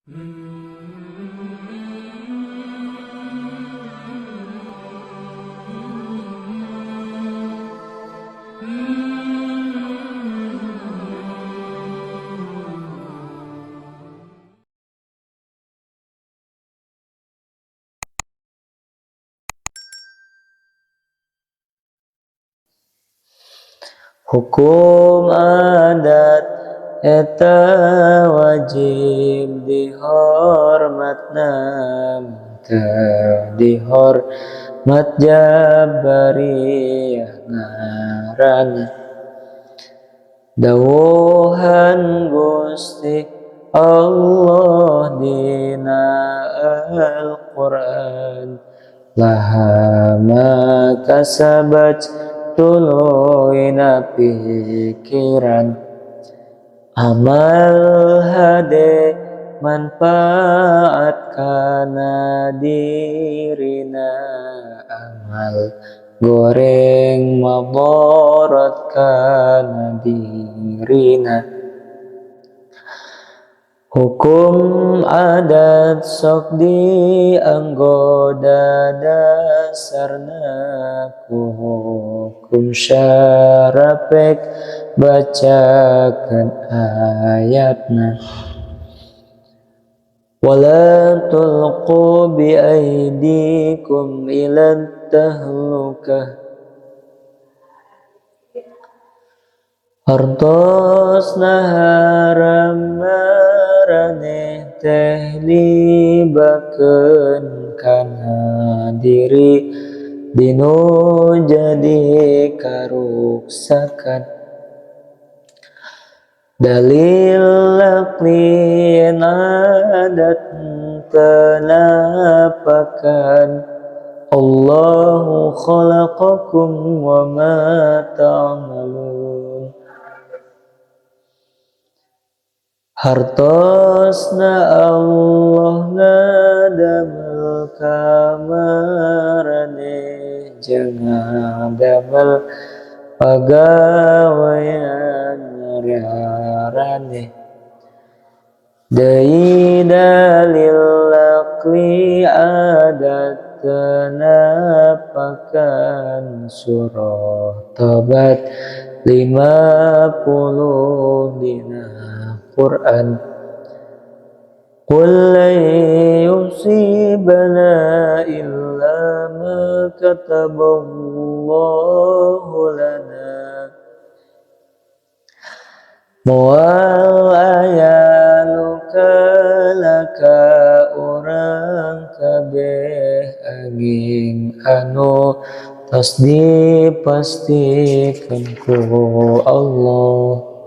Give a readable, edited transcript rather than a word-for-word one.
Hukum adat eta wajib dihormatna, teu dihormat jabariyah ngaranna. Dawuhan Gusti Allah dina Al-Qur'an, laha ma kasabat tuluyna pikiran. Amal hade manfaat kana dirina, amal goreng madarat kana dirina. Hukum adat sok dianggo dadasarna, ku hukum syarapek bacakeun ayatna. Wala tulqu bi aidikum ila tahlukah. Hartosna haram maraneh teh libakeun kana diri, dinu jadi karuksakan. Dalil laqlien adat tenapakan, Allahu khalaqakum wa ma ta'malun. Hartosna Allah ngadamel kamarane, jeung ngadamel pagawean rarane. Deui dalil laqli adat tenapakan, surah Tobat 50 dina Quran. Qul lan yusibana illa ma kataballahu lana. Moal aya nu kalaka urang kabeh angin anu tos dipastikan ku Allah.